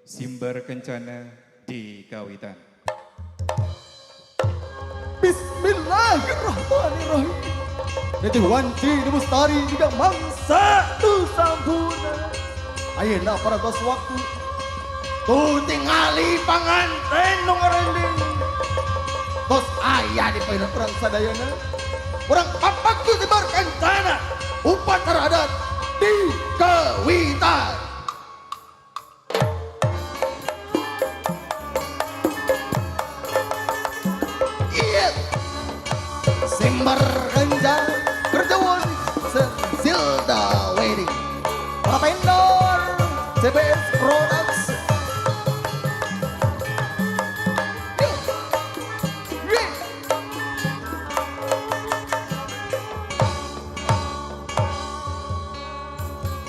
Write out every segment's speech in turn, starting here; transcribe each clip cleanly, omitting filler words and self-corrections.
Simbar Kencana di Kawitan. Bismillahirrahmanirrahim. Niti wanci di mustari juga mangsa tu sampuna. Ayeuna parantos waktu. Tuh tingali panganten nu ngarending. Tos aya di payunan urang sadayana. Urang papak tu Simbar Kencana. Upacara adat di Kawitan. Iya. Simbar Kencana Kerjaan Zilda Wedding. Para vendor CBS Products.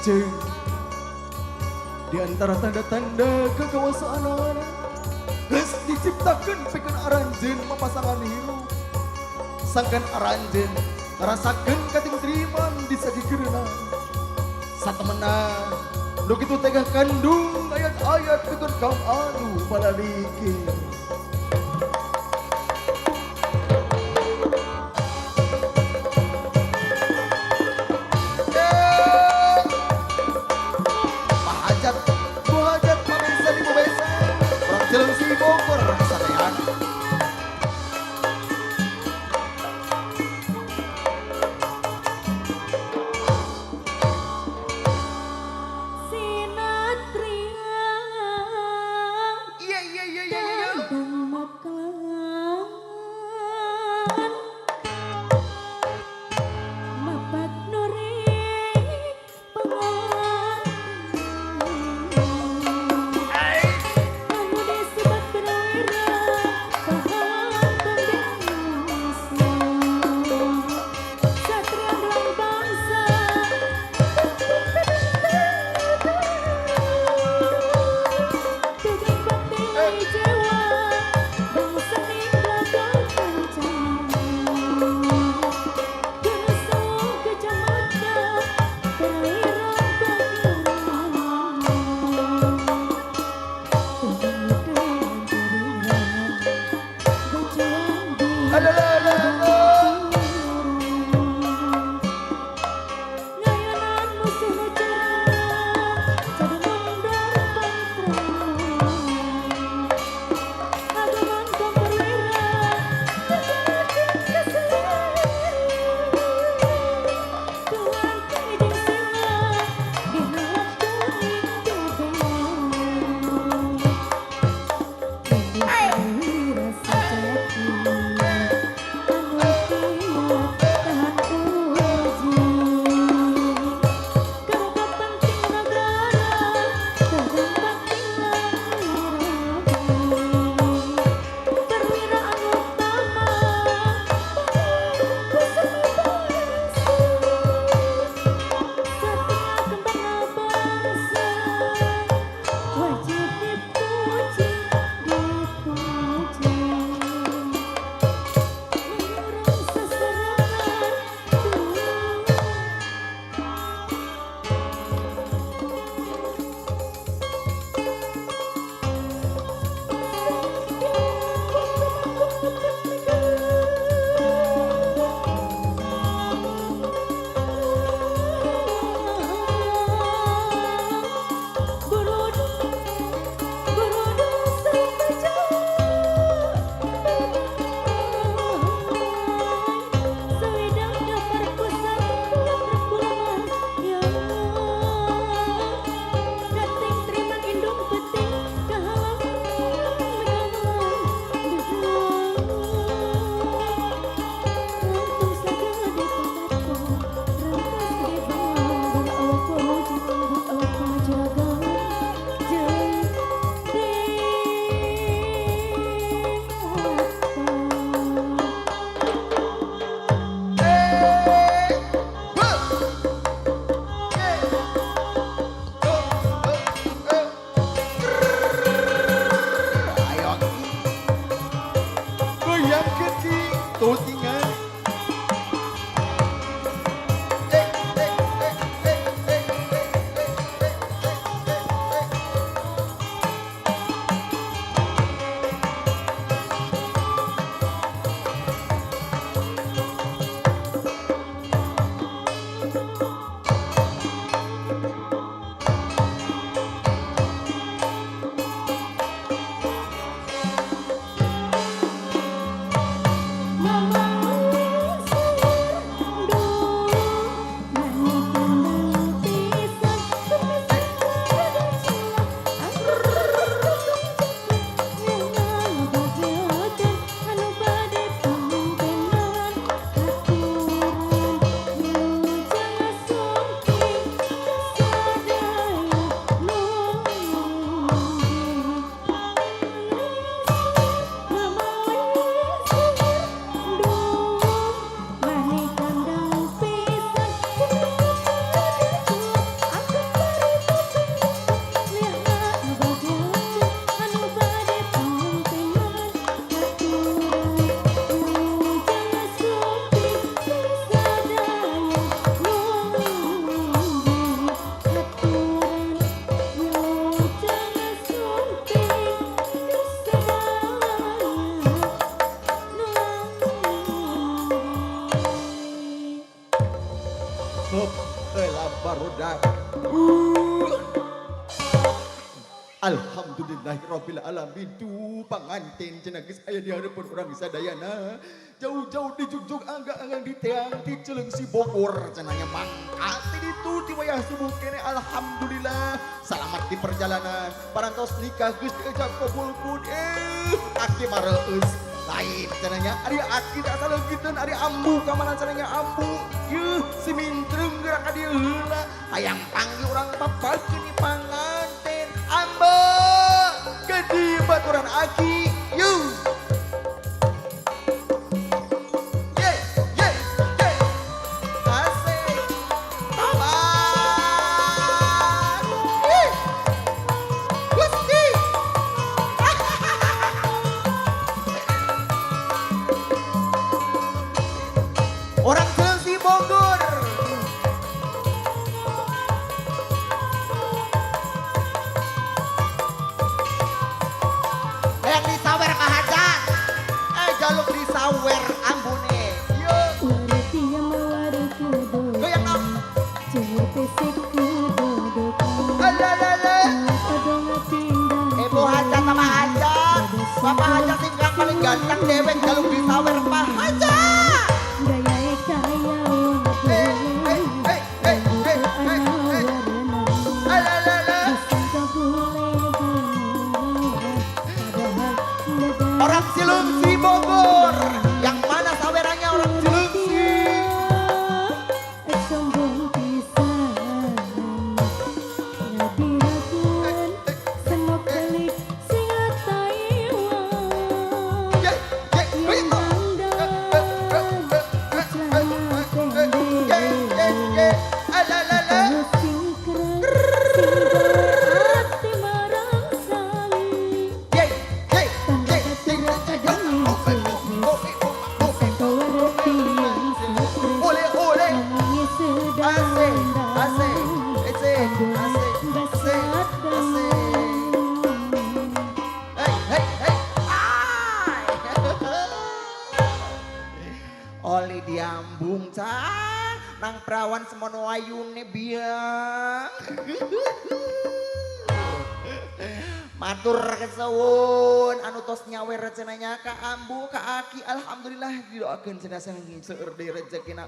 Jeung di antara tanda-tanda kekuasaan geus diciptakeun pikeun aranjeun mapasangan hirup. Sangkan aranjeun ngarasakeun katingtriman di sakikireunana. Satemena nu kitu tegah kandung ayat-ayat pikeun kaum anu balaliki. Pahajat, buhajat, pamesa di bebesa, orang Cilengsi Bogor sadayana. Sinatria. Iya iya iya iya iya. Alhamdulillahirabbil alamin. Duh, panganten cenah geus aya di hareupeun urang sadayana. Jauh-jauh dijugjug angga-anggang di teang di Cileungsi Bogor cenah nya mangkat ti ditu di wayah subuh kene alhamdulillah selamat di perjalanan. Parantos nikah geus diejab kabulkeun aki mareueus lain cenah nya ari aki teh asal leungiteun ari ambu ka mana cenah nya ambu yeuh si mintreung geura ka dieu heula hayang panggil urang papakeun ni panganten ambu gede baturan aki yeuh. Ye ye ye asik tabar. Ih. Gusti. Orang Cileungsi Bogor. Yang disawer ka hajat. Jaluk disawer ambune. Yo. Goyang dong. Alalala. Ibu hajat sama hajat. Bapak hajat sing kang paling ganteng dewek jaluk disawer Pak Hajat. Eh, eh, eh, eh, eh, eh, eh. Alalala. Orang Cileungsi Bogor. Yang mana sawerannya orang Cileungsi? Sombong pisan Nadirakeun senok delik sing Taiwan Ye, ye, goyang dong. Celana Ye, ye, ye. Alalala. Sing kereng sing gawe ati marang sali Ye, ye, ye, ye, ye. Oh, oh, oh, oh, oh, oh. Ole, ole. Asik, asik, asik, asik, asik, asik. Hey, hey, hey. Ay. Oli diambung cah nang perawan semono ayune biang. Matur kesuwun anu tos nyawer cenah nya ka ambu ka aki alhamdulillah didoakeun cenah seueur deui rezekina.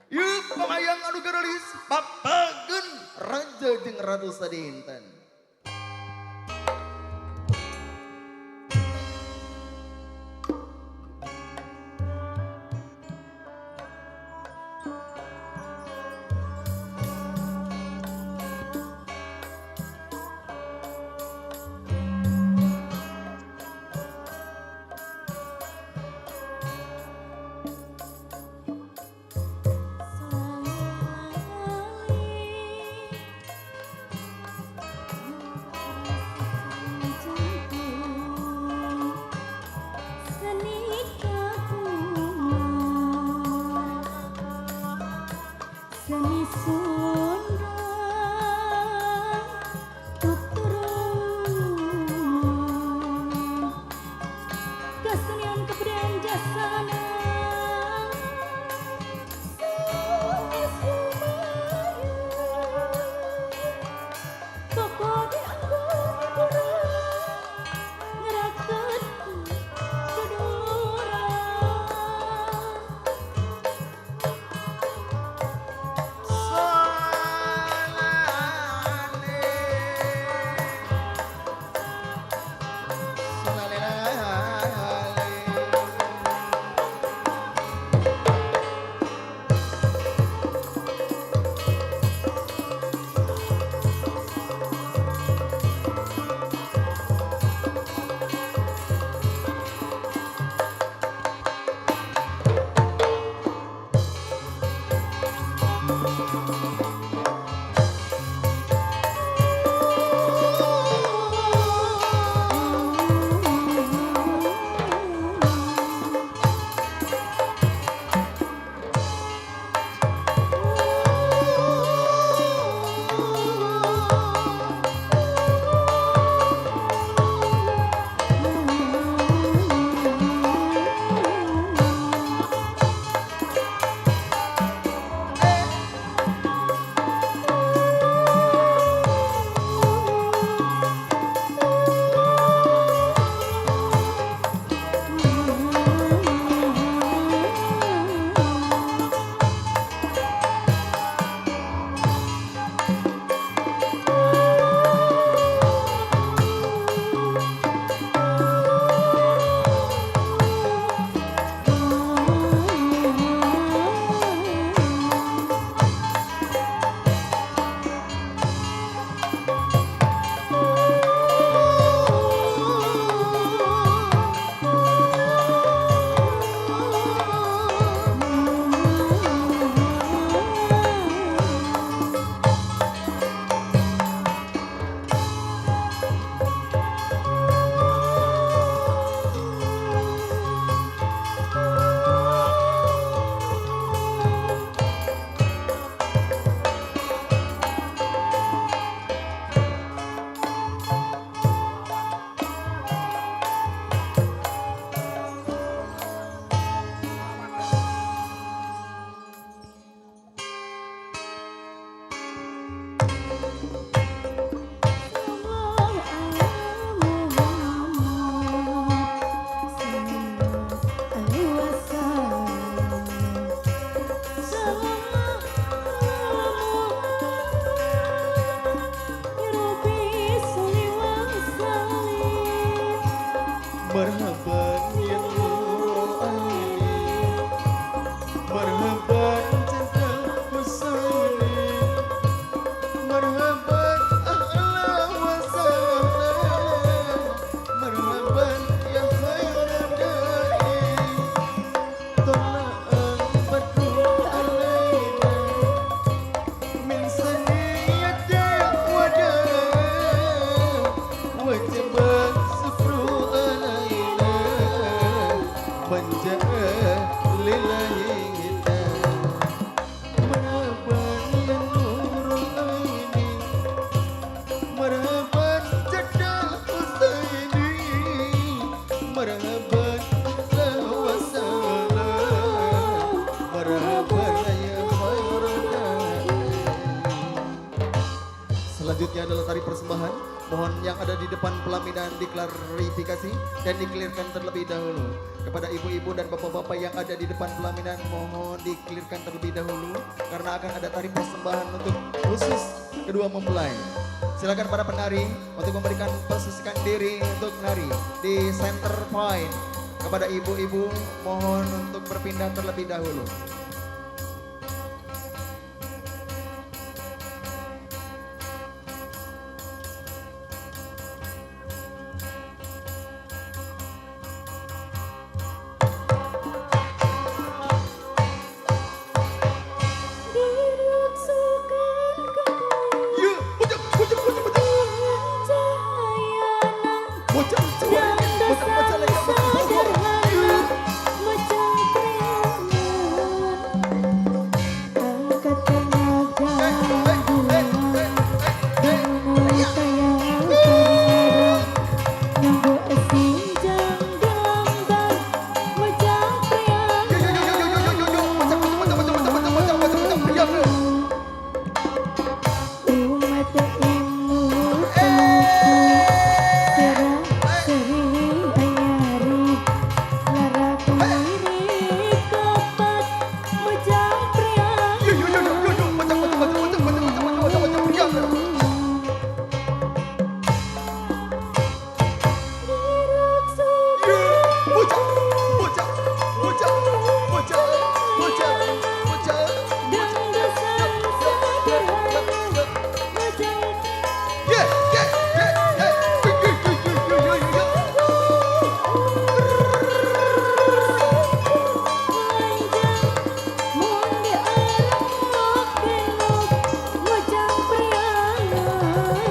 Yeuh pamayang anu geulis papageun raja jeung ratu sadinten. Selalu Marhaban ya nurul aini, marhaban cinta Husaini, marhaban ahlan wa sahlan, marhaban ya khairan da'i, tala'al badru alaina min saniyatil wada, wajib sufru alaina, man ja'a lillahi kita. Marhaban ya nurul aini, marhaban jadal Husaini, marhaban ahlan wa sahlan, marhaban ya khairan da'i. Selanjutnya adalah tari persembahan. Mohon yang ada di depan pelaminan diklarifikasi dan diklirkan terlebih dahulu. Kepada ibu-ibu dan bapak-bapak yang ada di depan pelaminan, mohon diklirkan terlebih dahulu karena akan ada tari persembahan untuk khusus kedua mempelai. Silakan para penari untuk memberikan posisikan diri untuk menari di center point. Kepada ibu-ibu mohon untuk berpindah terlebih dahulu. Diruksukan Yuk, bocah, bocah, bocah, bocah. cahaya Bocah, bocah, bocah, bocah, bocah, bocah, bocah. Mojang priangan angkat tenaga Nyambu sinjang gambar Mojang Yo, yo, yo, yo, yo, yo, yo, bocah, bocah, bocah, bocah, bocah, bocah, bocah, bocah, priang. Umat imu Serah seri anyari Lara kuiri kopat Mojang Yo, yo, yo, yo, yo, bocah, bocah, bocah, bocah, bocah, bocah, bocah, bocah, priang. Yo, bocah, bocah, bocah, bocah, bocah, bocah. Dangdusan sederhana Mojang Yeah, yeah, yeah, yeah. Yo, yo, yo, yo, yo, yo, yo. Manjang mundi arep belok Mojang priangan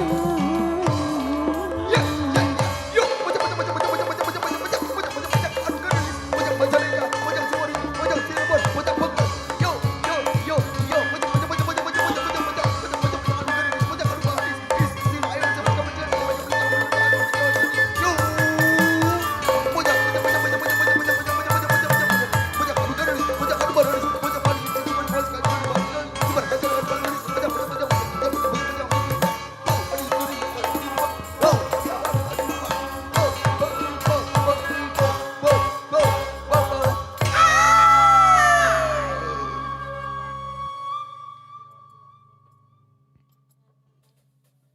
Ya, ya, ya. Yo, bocah, bocah, bocah, bocah, bocah, bocah, bocah, bocah, bocah, bocah, bocah. Aduh, garis. Bocah Majalengka, bocah Ciwari, bocah Cirebon, bocah Bogor. Yo, yo, yo, yo. Bocah, bocah, bocah, bocah, bocah, bocah, bocah, bocah, bocah, bocah, bocah. Aduh, garis. Bocah, aduh, garis. Is, sin, ayo, bocah, bocah, bocah, bocah, bocah, bocah, bocah, bocah. Yo. Bocah, bocah, bocah, bocah, bocah, bocah, bocah, bocah, bocah, bocah, bocah, bocah. Bocah, aduh, garis. Bocah, aduh, garis. Bocah, paling, situ, paling, paling, paling, paling, paling, paling, paling, paling, bocah, bocah, bocah, bocah, bocah, bocah, bocah.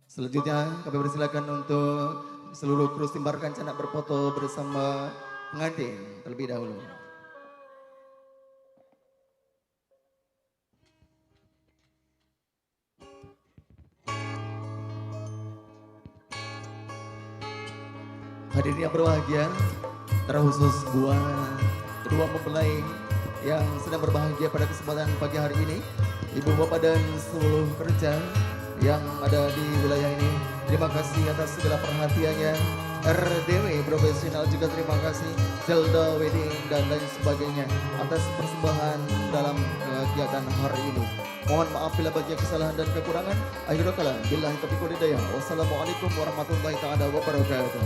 Selanjutnya kami persilakan untuk seluruh kru Simbar Kancana berfoto bersama pengantin terlebih dahulu. Hadirin yang berbahagia, terkhusus buat kedua mempelai yang sedang berbahagia pada kesempatan pagi hari ini, ibu bapak dan seluruh kerja yang ada di wilayah ini, terima kasih atas segala perhatiannya. RDW profesional juga terima kasih, Zelda Wedding dan lain sebagainya atas persembahan dalam kegiatan hari ini. Mohon maaf bila banyak kesalahan dan kekurangan. Akhirul kalam, billahi taufiq wal hidayah. Wassalamualaikum warahmatullahi taala wabarakatuh.